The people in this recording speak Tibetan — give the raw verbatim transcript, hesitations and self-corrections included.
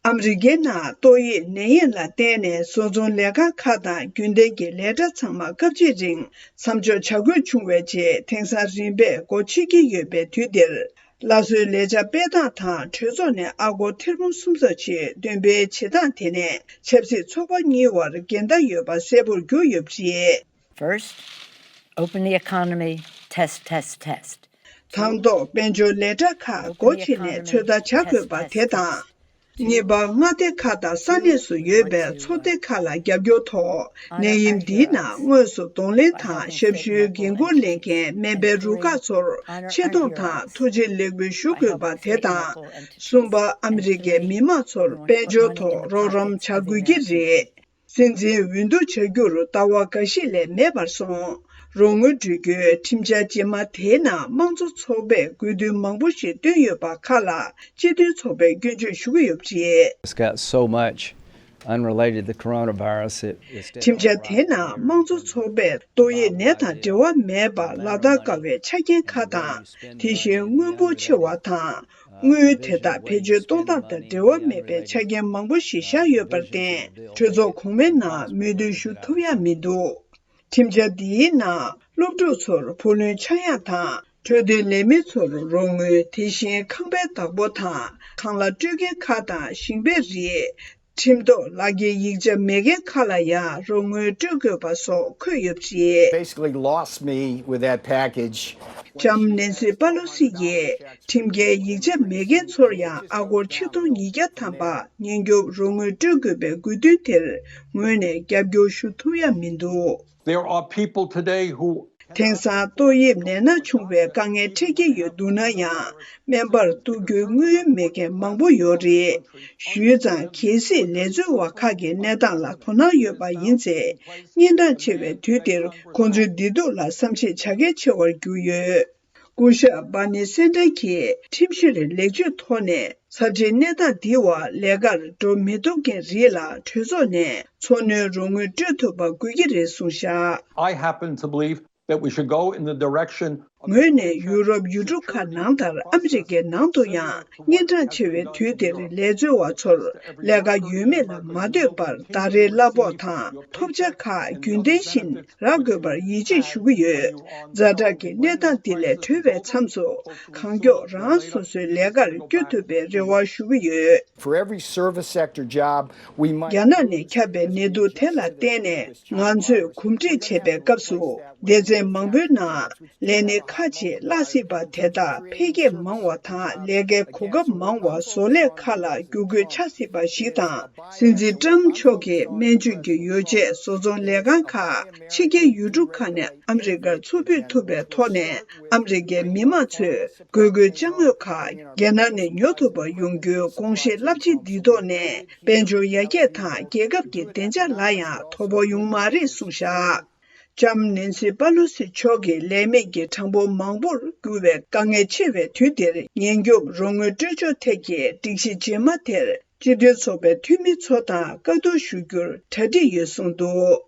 ཨ་མི་རི་ཀའི་ནང་ཏོག་དབྱིབས་ནད་ཡམས་ལ་བརྟེན་ནས་བཟོ་ཚོང་ལས་ཁང་ཁག་དང་རྒྱུན་ལྡན་གྱི་ལས་གྲྭ་ཚང་མ་སྐབས་གཅིག་རིང་མཚམས་འཇོག་བྱ་དགོས་བྱུང་བའི་རྗེས། དེང་སང་རིམ་པས་སྒོ་ཕྱེ་གི་ཡོད་པའི་དུས་འདིར། སླར་གསོའི་ལས་འཆར་སྤེལ་སྟངས་དང་གྲོས་ཚོགས་ནས་ཨ་སྒོར་ཐེར་འབུམ་གསུམ་ཚོ་ཆེད་འདོན་སྤེལ་བྱེད་སྟངས་དེ་ནས་ཆབ་སྲིད་ཚོགས་པ་གཉིས་བར་འགལ་ཟླ་ཡོད་པ་གསལ་པོར་གྱུར་ཡོད་པ་རེད། First, open the economy, test, test, test. དང་ཐོག་དཔལ་འབྱོར་ལས་གྲྭ་ཁག་སྒོ་ཕྱེ་ནས་ཚོད་ལྟ་བྱ་དགོས་པ་དེ་དང་། གཉིས་པ། མངའ་སྡེ་ཁག་དང་ས་གནས་སུ་ཡོད་པའི་ཚོགས་སྡེ་ཁག་ལ་རྒྱབ་སྐྱོར་ཐོག་ནད་ཡམས་འདིའི་ནང་དངོས་སུ་གདོང་ལེན་དང་ཞབས་ཞུའི་འགན་འཁུར་ལེན་མཁན་སྨན་པའི་རུ་ཁག་ཚོར་ཆེ་མཐོང་དང་ཐུགས་རྗེ་ལེགས་འབུལ་ཞུ་དགོས་པ་དེ་དང་། གསུམ་པ། ཨ་མི་རི་ཀའི་མི་མང་ཚོར་དཔལ་འབྱོར་ཐོག་རོགས་རམ་བྱ་དགོས་ཀྱི་རེད། སྲིད་འཛིན་འོས་བསྡུ་བྱ་རྒྱུར་ཟླ་བ་འགའ་ཞིག་ལས་མེད་པར་སོང་། རོགས་དངུལ་སྤྲོད་རྒྱུའི་ཁྲིམས་འཆར་རྗེས་མ་དེའི་ནང་དམངས་གཙོ་ཚོགས་པས་དགོས་འདུན་མང་པོ་ཞིག་བཏོན་ཡོད་པ་ཁག་ལ་སྤྱི་མཐུན་ཚོགས་པས་སྐྱོན་བརྗོད་ཞུ་གི་ཡོད་པ་རེད། It's got so much unrelated to coronavirus. It, it's ཁྲིམས་འཆར་དེའི་ནང་དམངས་གཙོ་ཚོགས་པས་ཏོག་དབྱིབས་ནད་དང་འབྲེལ་བ་མེད་པར་ལག་བསྟར་དཀའ་བའི་ཆ་རྐྱེན་ཁག་དང་། དེ་བཞིན་དངུལ་འབོར་ཆེ་བ་དང་། དངུལ་དེ་དག་བེད་སྤྱོད་གཏོང་སྟངས་དང་འབྲེལ་བ་མེད་པའི་ཆ་རྐྱེན་མང་པོ་ཞིག་བཞག་ཡོད་པར་བརྟེན། གྲོས་ཚོགས་གོང་མའི་ནང་མོས་མཐུན་ཞུ་ཐུབ་ཡ་མི་འདུག་ཁྲིམས་འཆར་འདིའི་ནང་སློབ་ཕྲུག་ཚོར་བུ་ལོན་ཆག་ཡང་དང་། འཕྲོད་བསྟེན་ལས་མི་ཚོར་རོགས་དངུལ། དེ་བཞིན་ཁང་པའི་བདག་པོ་དང་ཁང་གླ་སྤྲོད་མཁན་ཁག་དང་ཞིང་པའི་རིགས། ཁྲིམས་ཐོག་ལག་འཁྱེར་ཡིག་ཆ་མེད་མཁན་ཁག་ལ་ཡང་རོགས་དངུལ་སྤྲོད་དགོས་པ་སོགས་འཁོད་ཡོད་པ་རེད། Basically lost me with that package. ལྕམ་ནེན་སི་པ་ལོ་སི་ཡིས་ཁྲིམས་འགལ་ཡིག་ཆ་མེད་མཁན་ཚོར་ཡང་ཨ་སྒོར་ཆིག་སྟོང་ཉིས་བརྒྱ་ཐམ་པ་ཉེན་སྐྱོབ་རོགས་དངུལ་སྤྲོད་དགོས་པའི་དགོས་འདུན་དེར་ངོས་ནས་རྒྱབ་སྐྱོར་ཞུ་ཐུབ་ཡ་མི་འདུག There are people today who དེང་སང་ཏོག་དབྱིབས་ནད་མནར་བྱུང་བའི་དཀའ་ངལ་འཕྲད་ཀྱི་ཡོད་འདུག་ན་ཡང་། སྨན་པར་གཏུག་རྒྱུའི་དངུལ་མེད་མཁན་མང་པོ་ཡོད་རེད། ཞུས་ཙང་། གལ་སྲིད་ལས་འཛོལ་བ་ཁག་གི་གནས་སྟངས་ལ་དོ་སྣང་ཡོད་པ་ཡིན་ཚེ། གཉན་འཕྲང་ཆེ་བའི་དུས་འདིར་ཁོང་ཚོའི་བདེ་སྡུག་ལ་བསམ་ཤེས་བྱ་གལ་ཆེ་བར་གྱུར་ཡོད། སྐུ་ཞབས་Bernie Sanders གྱིས་ཁྲིམས་བཤེར་ལེགས་བཅོས་ཐོག་ནས་ཚབས་ཆེའི་གནས་སྟངས་འདིའི་འོག་ལས་ཀར་འགྲོ་མི་ཐུབ་མཁན་རིགས་ལ་གྲོས་ཚོགས་ནས་འཚོ་སྣོན་རོགས་དངུལ་སྤྲོད་ཐུབ་པ་དགོས་ཀྱི་རེད་གསུངས་བཞག I happen to believe that we should go in the direction ངོས་ནས་ཡུ་རོབ་ཡུལ་གྲུ་ཁག་ནང་ལྟར་ཨ་མི་རི་ཀའི་ནང་དུ་ཡང་གཉན་འཕྲང་ཆེ་བའི་དུས་འདིར་ལས་འཛོལ་བ་ཚོར་ལས་ཀ་ཡོད་མེད་ལ་མ་ལྟོས་པར་ཟླ་རེའི་གླ་ཕོགས་དང་ཐོབ་ཆ་ཁག་རྒྱུན་ལྡན་བཞིན་རག་དགོས་པར་ཡིད་ཆེས་ཞུ་གི་ཡོད། ཛ་དྲག་གི་གནས་སྟངས་འདི་ལས་གྲོལ་བའི་མཚམས་སུ་གང་མགྱོགས་རང་སོ་སོའི་ལས་ཀར་བསྐྱོད་ཐུབ་པའི་རེ་བ་ཞུ་གི་ཡོད། For every service sector job, we might རྒྱ་ནག་ནས་ཁྱབ་པའི་ནད་དུག་དེ་ལ་བརྟེན་ནས་ང་ཚོས་གོམས་འདྲིས་བྱེད་པའི་སྐབས་སུ། སྡེ་ཚན་མང་པོའི་ནང་ལས་གནས་ཁག་ཅིག་གླ་སྲིད་པ་དེ་དག་འཕེལ་རྒྱས་མང་བ་དང་ལས་ཀའི་གོ་སྐབས་མང་བ་བཟོ་ལས་ཁག་ལ་བསྒྱུར་བཀོད་བྱ་སྲིད་པ་ཞིག་དང་། སྲིད་འཛིན་ཀྲམ་མཆོག་གིས་སྨན་བཅོས་ཀྱི་ཡོ་བྱད་བཟོ་ཚོང་ལས་ཁང་ཁག་ཕྱི་རྒྱལ་ཡུལ་གྲུ་ཁག་ནས་ཨ་མི་རི་ཀར་ཚུར་ཕུད་ཐུབ་པའི་ཐོག་ནས་ཨ་མི་རི་ཀའི་མི་མང་ཚོས་དགོས་མཁོའི་ཅ་དངོས་ཁག་རྒྱ་ནག་ནས་ཉོ་ཐུབ་པ་ཡོང་རྒྱུའི་དགོངས་བཞེས་རླབས་ཆེན་འདིའི་ཐོག་ནས་དཔལ་འབྱོར་ཡར་རྒྱས་དང་རྒྱལ་ཁབ་ཀྱི་བདེ་འཇགས་ལ་ཡང་དོ་ཕོག་ཡོང་མ་རེད་གསུངས་བཞག་ལྕམ་ནེན་སི་པ་ལོ་སི་མཆོག་གིས་ལས་མེད་ཀྱི་གྲངས་འབོར་མང་པོར་གྱུར་བའི་དཀའ་ངལ་ཆེ་བའི་དུས་འདིར་ཉེན་སྐྱོབ་རོགས་དངུལ་སྤྲོད་ཕྱོགས་ཐད་ཀྱི་སྒྲིག་གཞི་རྗེས་མ་དེར་སྤྱི་མཐུན་ཚོགས་པའི་འཐུས་མི་ཚོ་དང་བཀའ་བསྡུར་ཞུ་རྒྱུར་གྲ་སྒྲིག་ཡོད་གསུངས་འདུག